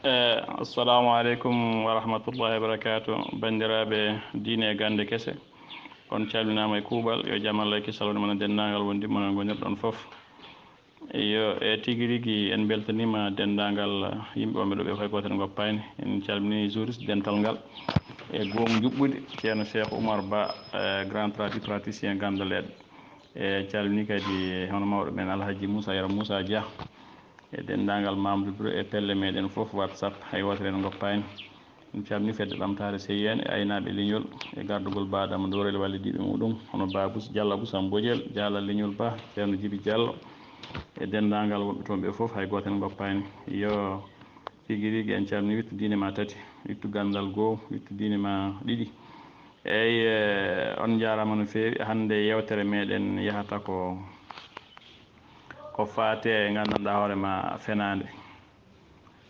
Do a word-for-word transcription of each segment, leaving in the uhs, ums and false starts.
Eh, assalamu aleykum wa rahmatullahi wa barakatuh. Banndiraaɓe diine e gannde kese, on calminaama e kuuɓal. Yo jam Allah e kisal won e mon e denndaangal wondiɓɓe mon e ngonirɗon fof. Yo, e tigi rigi, en mbeltaniima denndaangal yimɓe wonɓe ɗo ɓe, hay gooto en ngoppaani. En calminii juriste dental ngal e goomu njuɓɓudi, Ceerno Cheikh Oumar Ba, eh, grand tradipraticien Gandaleeɗo. E calminii kadi hono mawɗo men Alhaji Moussa Yero Moussa Dia. E denndaangal Mamadou Biro e pelle meɗen fof, WhatsApp, hay wootere en ngoppaani. En calminii fedde ɓamtaare Seyeen e aynaaɓe leñol e gardugol Ba Adama Dorel walla diiɓe muɗum, hono Ba Bus, Diallo Bus Ambojel, Diallo Leñol Ba, Ceerno Jibi Diallo, e denndaangal wonɓe toon ɓe fof, hay gooto en ngoppaani. Yo, tigi rigi en calminii, wittu diine ma tati, wittu ganndal goo, wittu diine ma ɗiɗi. Eey, eh, on njaaraama no feewi. Hannde yeewtere meɗen yahata ko, ko faati e nganndanɗaa hoore ma fenaande.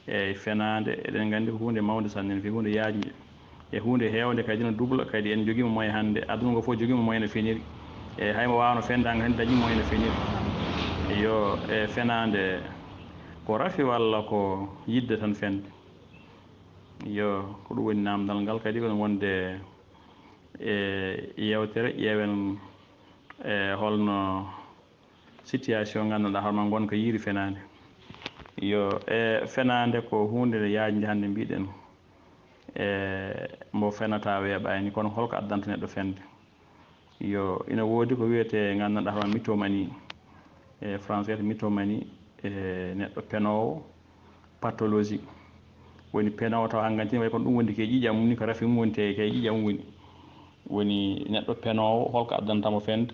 Eey, fenaande, eɗen nganndi ko huunde mawnde sanne, no feewi, huunde yaajnde, e huunde heewnde kadi no dubla, kadi en njogiima moyen hannde, aduna ngo fof jogiima moyen no feniri. Eey, hay mo waawno fende, hannde dañi moyen no feniri. Yo, e fenaande, ko rafi walla ko yiɗde tan fende? Yo, ko ɗum woni naamndal ngal, kadi ko wonde e yeewtere, ƴeewen, e, holno situation nganndanɗaa hoore ma ngonka yiiri fenaande. Yo, e, fenaande ko huunde nde yaajnde hannde mbiɗen, e, mbo fenata weeɓaani, kono holko addanta neɗɗo fende? Yo, ina woodi ko wiyetee nganndanɗaa hoore ma mythomanie, e français wiyetee mythomanie, e neɗɗo penoowo, pathologie. Woni penoowo tawa hanganti way kono ɗum wondi ke ƴiƴam mum ni, ko rafi mum woni te ke ƴiƴam mum woni. Woni neɗɗo penoowo, holko addanta mo fende?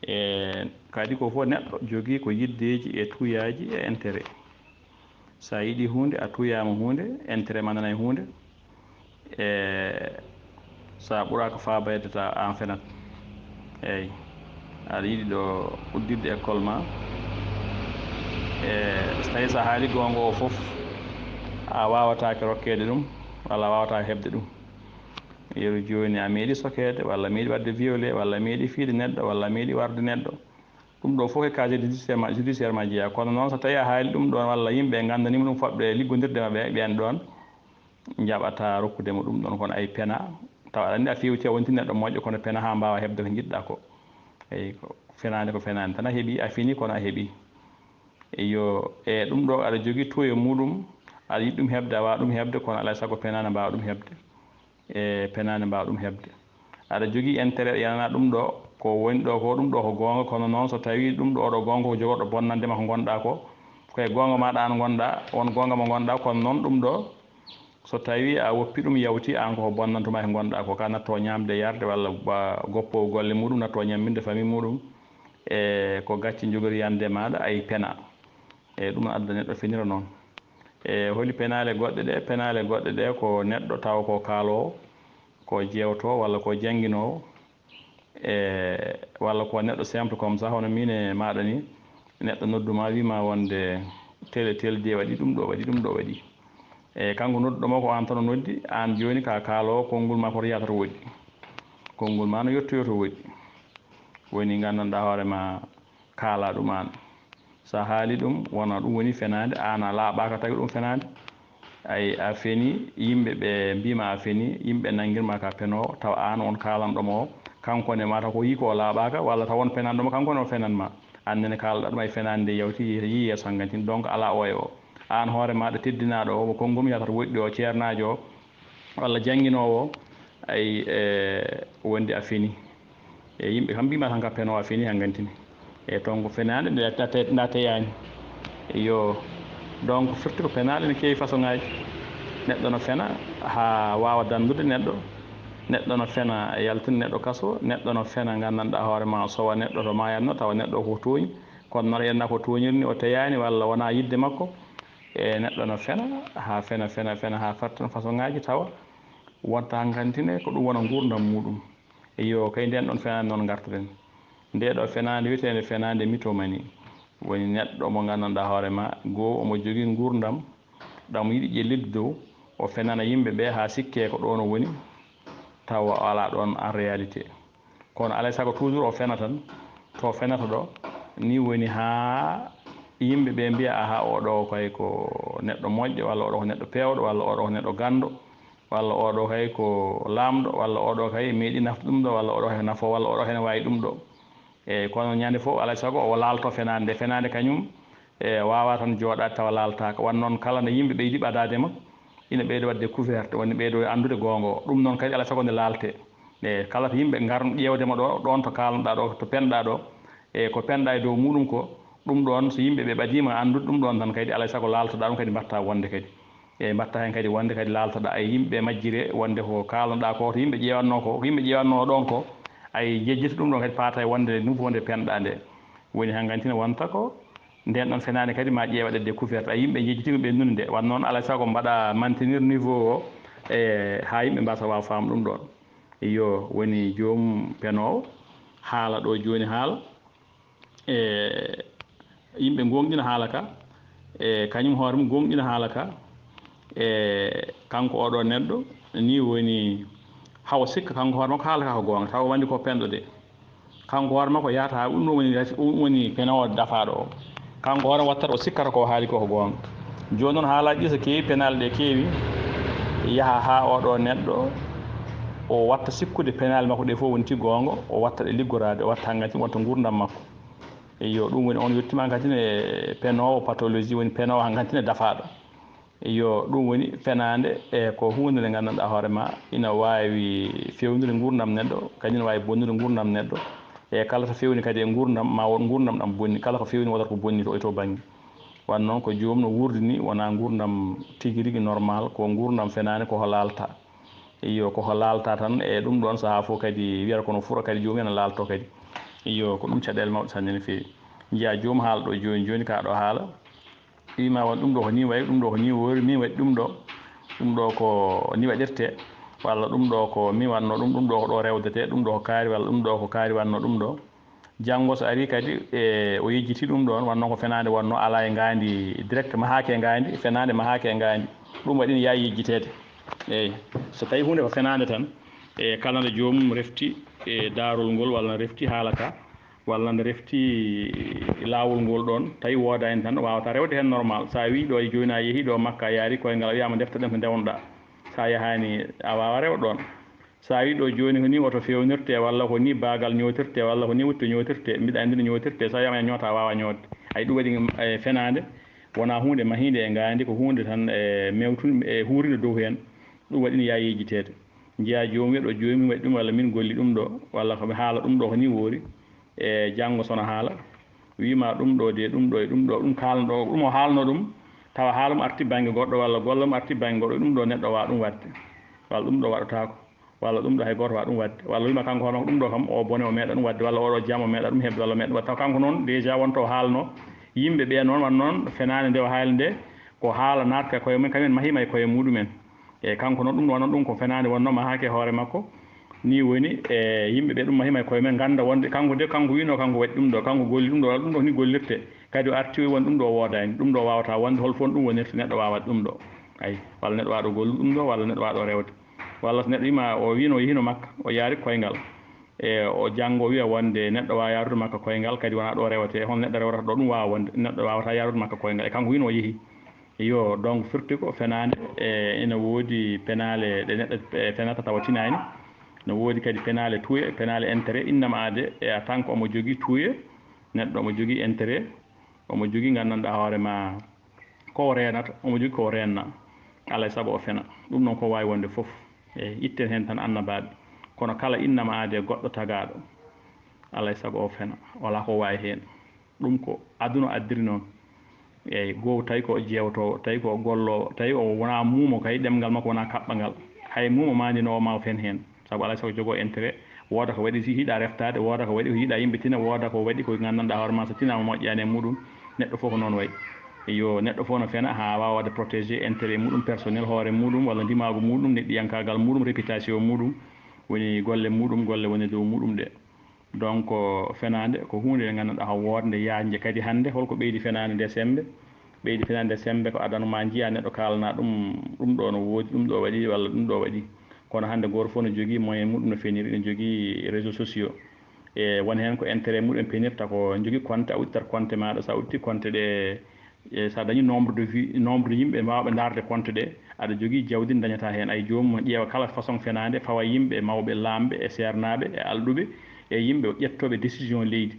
E kadi ko fof neɗɗo jogii ko yiddeeji e tuuyaaji e intérêt. So a yiɗi huunde, a tuuyaama huunde, intérêt ma nana e huunde, e so a ɓuraaka faabayde, ta aan fenat. Eey, aɗa yiɗi ɗo udditde école ma, e so tawii so a haali goonga o fof, a waawataake rokkeede ɗum, walla a waawataake heɓde ɗum. Yeru jooni a meeɗi sokeede, walla a meeɗi waɗde violé, walla a meeɗi fiide neɗɗo, walla a meeɗi warde neɗɗo. Ɗum ɗo fof e casier judiciaire ma, judiciaire ma jeyaa. Kono noon so tawii a haali ɗum ɗoon, walla yimɓe nganndaniima ɗum, fotɓe liggondirde ma ɓe, ɓeen ɗoon, njaɓataa rokkude mo ɗum ɗoon, kono ay pena, tawa aɗa anndi a feewti, a wonti neɗɗo moƴƴo, kono pena haa mbaawa heɓde ko njiɗɗaa ko. Eey, ko fenaande, ko fenaande tan a heɓi, a fini, kono a heɓi. Eyo, e ɗum ɗo aɗa jogii tuuyo muɗum, aɗa yiɗi ɗum heɓde, a waawa ɗum heɓde, kono alaa e sago penaande mbaawa ɗum heɓde. E penaande mbaawa ɗum heɓde. Aɗa jogii intérêt, yananaa ɗum ɗo, ko woni ɗo ko, ɗum ɗo ko goonga, kono noon so tawii ɗum ɗo, oɗo goonga ko jogorɗo bonnande ma ko ngonɗaa ko, ko e goonga maaɗa aan ngonɗaa, won goonga mo ngonɗaa, kono noon ɗum ɗo, so tawii a woppi ɗum, yawti, aan ko ko bonnantuma e ko ngonɗaa ko, ka natto ñaamde, yarde, walla ba-, goppowo golle muɗum, natto ñamminde famille muɗum, e ko gacce njogori yande maaɗa, ay pena. E ɗum adda neɗɗo fenira noon. E holi penaale goɗɗe ɗe? Penaale goɗɗe ɗe ko neɗɗo tawa ko kaaloowo, ko jeewtoo, walla ko jannginoowo, e walla ko neɗɗo simple comme ça, hono min e maaɗa ni, neɗɗo nodduma, wiima wonde tel e tel de waɗi ɗum ɗo, waɗi ɗum ɗo, waɗi. E kanko nodduɗo ma ko aan tan o noddi, aan jooni ka kaaloowo, konngol ma ko yahata to woɗɗi. Konngol ma no yottoyo to woɗɗi. Woni nganndanɗaa hoore ma kaala ɗum aan. So a haali ɗum, wona ɗum woni fenaande, aan a laaɓaaka tawi ɗum fenaande. Ay, a feni, yimɓe ɓe mbiima a feni, yimɓe nanngirma ka penoowo, tawa aan on kaalanɗo mo o, kanko ne mataw ko yii ko o laaɓaaka, walla taw on penanɗo mo, kanko ne o fenanma. Aan nene kaalɗa ɗum, ay, fenaande nde yawti, yii yeeso hangantin, donc alaa o e o. Aan hoore maaɗa teddinaaɗo o, mo konngol mum yahata to woɗɗi o, ceernaajo o, walla jannginoowo o, ay, e, wonde a feni. E yimɓe kam mbiima tan ka penoowo a feni hangantin. E toon ko fenaande nde, nde, nde teyaani. Yo, donc firti ko penaale ne keewi façon ŋaaji. Neɗɗo no fena haa waawa danndude neɗɗo. Neɗɗo no fena yaltinde neɗɗo kaso. Neɗɗo no fena nganndanɗaa hoore ma sowa neɗɗo to maayatno tawa neɗɗo ko tooñi. Kono noon yenna ko tooñirni o teyaani walla wonaa yiɗde makko. E neɗɗo no fena haa fena, fena, fena haa fartan façon ŋaaji tawa wonta hangantin e ko ɗum wona nguurndam muɗum. Iyo, kay ndeen ɗoon fenaande noon ngartoɗen. Ndee ɗoo fenaande wiyeteende fenaande mitomani. Woni neɗɗo mo nganndanɗaa hoore ma, goo omo jogii nguurndam, ɗam yiɗi ƴellitde dow, o fenana yimɓe ɓee haa sikkee ko ɗoon o woni, tawa o alaa ɗoon en réalité. Kono alaa e sago toujours o fena tan, to fenata ɗo, nii woni haa Yimɓe ɓe mbiya, "Aha, oɗo kay ko neɗɗo moƴƴo, walla oɗo ko neɗɗo peewɗo, walla oɗo ko neɗɗo ganndo, walla oɗo kay ko laamɗo, walla oɗo kay meeɗi nafde ɗum ɗo, walla oɗo kay ko nafo, walla oɗo kay ne waawi ɗum ɗo." E kono ñande fof, alaa e sago o laalto fenaande nde. Fenaande kañum e waawa tan jooɗaade tawa laaltaaka. Wan noon kala nde yimɓe ɓeydi ɓadaade ma, ina ɓeydo waɗde couverte, woni ɓeydo anndude goonga o. Ɗum noon kadi alaa e sago nde laalte. E kala to yimɓe ngar ƴeewde ma ɗo, ɗoon to kaalnoɗaa ɗo, to penɗaa ɗo, e ko penɗaa e dow muɗum ko, ɗum ɗoon so yimɓe ɓe ɓadiima anndude ɗum ɗoon tan kadi alaa e sago laaltoɗaa ɗum kadi mbaɗta wonde kadi. E mbaɗta heen kadi wonde kadi laaltoɗaa e yimɓe majjire wonde ko kaalnoɗaa ko, to yimɓe ƴeewatnoo ko, ko yimɓe ƴeewatnoo ɗoon ko, ay jejjita ɗum ɗoon kadi paata e wonde niveau nde penɗaa nde. Woni hankanti ne wonta ko ndeen ɗoon fenaande kadi ma ƴeewa ɗe découverte. Ay yimɓe njejjiti ko ɓennude nde. Wan noon alaa e sago mbaɗa maintenir niveau o, e haa yimɓe mbasa waawa faam ɗum ɗoon. Iyo, woni joom penoowo haala ɗo jooni haala. E yimɓe goongɗina haala ka, e kañum hoore mum goongɗina haala ka. E kanko oɗo neɗɗo ni woni hawa sikka kanko hoore makko haala ka ko goonga, tawa o wandi ko penɗo de. Kanko hoore makko yahata haa ɗum ɗo woni, ɗum woni penoowo dafaaɗo o. Kanko hoore wattata o sikkata ko o haali ko ko goonga. Jooni noon haalaaji ɗi so keewi, penaale ɗe keewi, yaha haa oɗo neɗɗo o watta sikkude penaale makko ɗe fof woni tiggoongo, o watta ɗe liggoraade, o watta hankanti wonta nguurndam makko. Eyyo, ɗum woni on yettima hankanti ne penoowo pathologie, woni penoowo hankanti ne dafaaɗo. Eyyo, ɗum woni fenaande e ko huunde nde nganndanɗaa hoore ma ina waawi feewnude nguurndam neɗɗo, kadi ina waawi bonnude nguurndam neɗɗo. E kala to feewni kadi e nguurndam, ma won nguurndam ɗam bonni. Kala ko feewni wonata ko bonni to, e to bannge. Wan noon ko joom no wuurdi ni, wonaa nguurndam tigi rigi normal, ko nguurndam fenaande ko ko laalta. Iyo, ko ko laalta tan e ɗum ɗoon sahaa fof kadi wiyata kono fura kadi joom ina laalto kadi. Iyo, ko ɗum caɗeele mawɗe sanne no feewi. Njiya joom haala ɗo jooni jooni ka ɗo haala. Wima won ɗum ɗo ko ni wayi, ɗum ɗo ko ni woori, min waɗi ɗum ɗo. Ɗum ɗo ko ni waɗirte, walla ɗum ɗo ko min wanno ɗum, ɗum ɗo ko ɗo rewdete, ɗum ɗo ko kaari, walla ɗum ɗo ko kaari wanno ɗum ɗo. Janngo so ari kadi e o yejjiti ɗum ɗoon, wanno ko fenaande wonno alaa e ngaandi direct, mahaaki e ngaandi, fenaande mahaaki e ngaandi. Ɗum waɗi ne yaawi yejjiteede. Eey, so tawi huunde ko fenaande tan, e kala nde joomum refti e daarol ngol, walla ne refti haala ka, walla nde refti laawol ngol ɗoon, tawi woodaani tan, waawata rewde heen normal. So a wii ɗo e jooni a yehii ɗo Makka a yaari koyngal, a wiyaama ndeftoɗen ko ndewnoɗaa. So a yahaani a waawa rewde ɗoon. So a wii ɗo jooni ko ni woto feewnirte, walla ko ni baagal ñootirte, walla ko ni wutto ñootirte, mbiɗa anndi no ñootirte, so a wiyaama ñoota a waawa ñootde. Ay ɗum waɗi e fenaande, wonaa huunde mahiinde e ngaandi, ko huunde tan e mewtunde e huurinde dow heen. Ɗum waɗi ne yaawi yejjiteede. Njiya joom wiya ɗo jooni min waɗi ɗum, walla min golli ɗum ɗo, walla ko mi haala ɗum ɗo ko ni woori. E janngo so no haala, wiima ɗum ɗo de, ɗum ɗo e ɗum ɗo, ɗum kaalno ɗo, ɗum o haalno ɗum, tawa haala mum arti bannge goɗɗo, walla golle mum arti bannge goɗɗo, ɗum ɗo neɗɗo waawa ɗum waɗde, walla ɗum ɗo waɗataako, walla ɗum ɗo hay gooto waawa ɗum waɗde, walla wiima kanko hono ɗum ɗo kam o bone o meeɗa ɗum waɗde, walla oɗo jam o meeɗa ɗum heɓde, walla o meeɗa ɗum waɗde. Taw kanko noon déjà wonto o haalno yimɓe ɓe noon, wan noon fenaande nde o haali nde, ko haala naatka e koye mum, kañum en mahiima e koye muɗum en. E kanko noon, ɗum ɗo noon, ɗum ko fenaande wonno mahaaki e hoore makko. Ni woni, e yimɓe ɓe ɗum mahiima e koye mum, ngannda wonde kanko de, kanko wiino kanko waɗi ɗum ɗo, kanko golli ɗum ɗo, walla ɗum ɗo ni gollirte. Kadi o arti o woni ɗum ɗo woodaani, ɗum ɗo waawata wonde, hol fof ɗum wonirta neɗɗo waawat ɗum ɗo. Ay, walla neɗɗo waaɗo gollu ɗum ɗo, walla neɗɗo waaɗo rewde. Walla so neɗɗo wiima o wiino o yehino Makka, o yaari koyngal. E o janngo wiya wonde neɗɗo waawa yaarude Makka koyngal, kadi wonaa ɗo rewete, hono neɗɗo rewrata ɗo, ɗum waawa wonde, neɗɗo waawata yaarude Makka koyngal. E kanko wiino o yehi. Iyo, donc firti ko fenaande, e ina woodi penaale ɗe neɗɗo, e, fenata tawa tinaani. No woodi kadi penaale tuuye, penaale intérêt, innama aade, e a tan ko omo jogii tuuye, neɗɗo omo jogii intérêt, omo jogii nganndanɗaa hoore ma ko o reenata, omo jogii ko o reenna. Alaa e sago o fena. Ɗum noon ko waawi wonde fof. E itten heen tan annabaaɓe. Kono kala innama aade goɗɗo tagaaɗo, alaa e sago o fena. Walaa ko waawi heen. Ɗum ko aduna addiri noon. Eey, gooto tawi ko jeewtoowo, tawi ko golloowo, tawi o wonaa muumo kay, ɗemngal makko wonaa kaɓɓangal. Hay muumo maandinoowo ma o fen heen. Sabu alaa e sago jogoo intérêt, wooda ko waɗi si yiɗaa reftaade, wooda ko waɗi ko yiɗaa yimɓe tina, wooda ko waɗi ko nganndanɗaa hoore ma so tinaama moƴƴaani e muɗum. Neɗɗo fof ko noon wayi. Yo neɗɗo fof no fena haa waawa waɗde protégé intérêt muɗum personnel, hoore muɗum walla ndimaagu muɗum, neɗɗiyankaagal muɗum, réputation muɗum, woni golle muɗum, golle woni dow muɗum ɗe. Donc fenaande ko huunde nde nganndanɗaa ko woodnde, yaajnde kadi. Hannde holko ɓeydi fenaande nde semmbe? Ɓeydi fenaande nde semmbe ko adana ma njiya neɗɗo kaalana ɗum, ɗum ɗo no woodi, ɗum ɗo waɗi walla ɗum ɗo waɗi. Kono hannde gooto fof no jogii moyen muɗum no feniri, no jogii réseaux sociaux. E won heen ko intérêt mumen penirta, ko jogii compte, a udditat compte maaɗa, so a udditi compte ɗe, e so a dañi nombre de vie, nombre de yimɓe mbaawɓe ndaarde compte ɗe, aɗa jogii jawdi ndi dañataa heen. Ay, joomum ƴeewa kala façon fenaande, fawa yimɓe mawɓe, laamɓe e seernaaɓe e alɗuɓe e yimɓe ƴettooɓe décision leydi.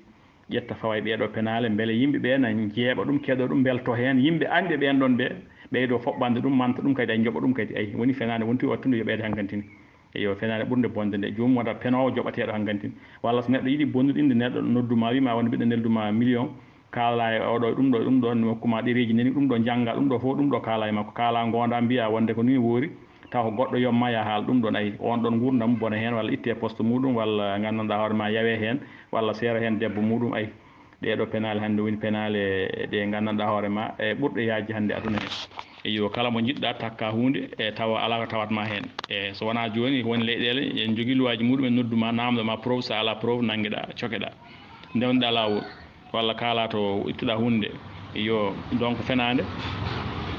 Ƴetta fawa e ɓeeɗo penaale, mbele yimɓe ɓee na njeeɓa ɗum, keɗoo ɗum, mbeltoo heen. Yimɓe añɓe ɓeen ɗoon ɓe ɓeydoo foɓɓande ɗum, manta ɗum kadi, ay, njoɓa ɗum kadi. Ay, woni fenaande wonti wattude yoɓeede hankantin. Eyo, fenaande ɓurnde bonde nde, joomum wonata penoowo joɓateeɗo hankantin. Walla so neɗɗo yiɗi bonnude innde neɗɗo, noddu ma, wii ma wonde mbiɗa neldu ma million, kaalaa e oɗo, ɗum ɗo, ɗum ɗo, mi hokku ma ɗereeji nani, ɗum ɗo, njannga ɗum ɗo fof, ɗum ɗo kaalaa e makko. Kaalaa ngoondaa, mbiyaa wonde ko nii woori, taw ko goɗɗo yomma ya haal ɗum ɗoon. Ay, oon ɗoon nguurndam bona heen, walla ittee poste muɗum, walla nganndanɗaa hoore ma yawee heen, walla seera heen debbo muɗum. Ay, ɗee ɗo penaale hannde woni penaale ɗe nganndanɗaa hoore ma e ɓurɗe yaajde hannde aduna heen. Eyo, kala mo njiɗɗaa takka huunde, e tawa alaa ko tawat ma heen. E so wonaa jooni, woni leyɗeele en njogii luwaaji muɗum en, noddu ma, naamndo ma preuve, so alaa preuve, nanngeɗaa, cokeɗaa, ndewneɗaa laawol, walla kaalaa to ittuɗaa huunde nde. Eyo, donc fenaande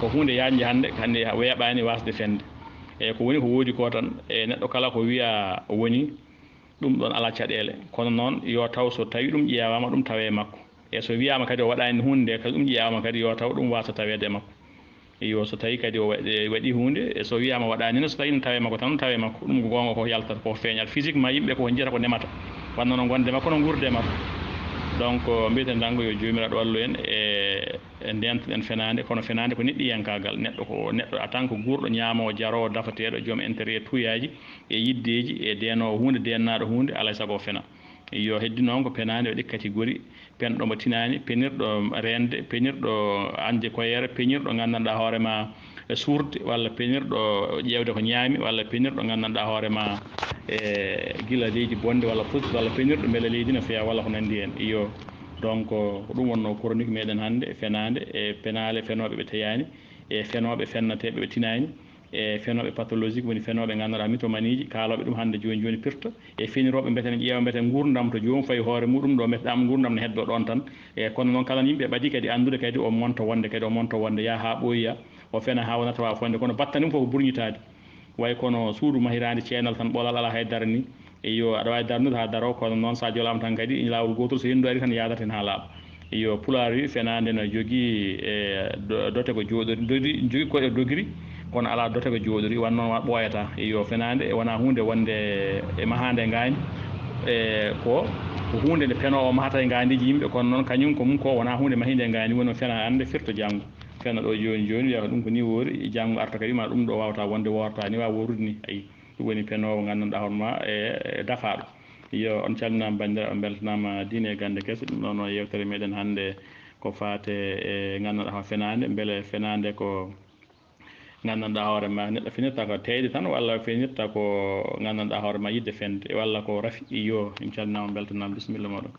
ko huunde yaajnde hannde, hannde weeɓaani waasde fende. E ko woni ko woodi ko tan, e neɗɗo kala ko wiya woni, ɗum ɗoon alaa caɗeele. Kono noon, yo taw so tawi ɗum ƴeewaama, ɗum tawee makko. E so wiyaama kadi o waɗaani huunde nde, kadi ɗum ƴeewaama kadi, yo taw ɗum waasa taweede e makko. Iyo, so tawi kadi o waɗi, waɗi huunde, e so wiyaama waɗaani ne, so tawi ne tawee makko tan, tawee makko. Ɗum ko goonga, ko yaltata, ko feeñat. Physiquement, yimɓe ko njiyata ko nemata. Wonno no ngonde makko, no nguurde makko. Donc, mbiyeten tan ko yo Joomiraaɗo wallu en e, e ndeentoɗen fenaande, kono fenaande ko neɗɗiyankaagal. Neɗɗo ko neɗɗo, en tant que guurɗo, ñaamoowo, jaroowo, dafateeɗo, joom intérêt tuyaaji e yiddeeji, e deenoowo huunde, deennaaɗo huunde, alaa e sago o fena. Iyo, heddi noon ko penaande waɗi catégorie, penɗo mo tinaani, penirɗo reende, penirɗo añde koyeere, penirɗo nganndanɗaa hoore ma e suurde, walla penirɗo ƴeewde ko ñaami, walla penirɗo nganndanɗaa hoore ma e gila leydi bonde, walla fus, walla penirɗo mbele leydi no feewa, walla ko nanndi heen. Iyo, donc, ko ɗum wonnoo chronique meɗen hannde, fenaande e penaale fenooɓe ɓe teyaani, e fenooɓe fennateeɓe ɓe tinaani, e fenooɓe pathologique, woni fenooɓe nganndanɗaa mythomaniiji, kaalooɓe ɗum hannde jooni jooni pirta, e fenirooɓe mbeten ƴeewa mbeten nguurndam to joomum fayi hoore muɗum ɗo, mbeten am nguurndam ne heddoo ɗoon tan. E kono noon kala yimɓe ɓadii kadi anndude kadi o monto wonde, kadi o monto wonde, yaha haa ɓooya, o fena haa wona tawa fonde, kono battane mum fof ko burñitaade. Way kono suudu mahiraande ceenal tan, ɓolal alaa hay dara ni. Iyo, aɗa waawi darnude haa daroo, kono noon so a jolaama tan kadi, laawol gootol, so henndu arii tan, yaadata heen haa laaɓa. Iyo, Pulaar wi, fenaande no jogii e do-, dote ko jooɗori, dodi-, jogii koɗe dogiri, kono alaa dote ko jooɗori, wan noon wa ɓooyataa. Iyo, fenaande wonaa huunde wonde e mahaande e ngaandi, e ko, ko huunde nde penoowo mahata e ngaandiiji yimɓe, kono noon kañum ko mum ko wonaa huunde mahiinde e ngaandi, woni o fena hannde, firto janngo. Fena ɗo jooni jooni, wiya ko ɗum ko nii woori, janngo arta kadi ma ɗum ɗo waawata wonde, woorta ni, waawa woorude ni. Ayi, ɗum woni penoowo nganndanɗaa hoore ma e, e dafaaɗo. Iyo, on calminaama banndiraaɓe, on mbeltanaama diine e gannde kese. Ɗum ɗoon o yeewtere meɗen hannde ko faate e nganndanɗaa hoore fenaande, mbele fenaande ko nganndanɗaa hoore ma neɗɗo finirta ko teeyde tan, walla finirta ko nganndanɗaa hoore ma yiɗde fende, walla ko rafi. Iyo, en calminaama, on mbeltanaama, bisimilla mooɗon.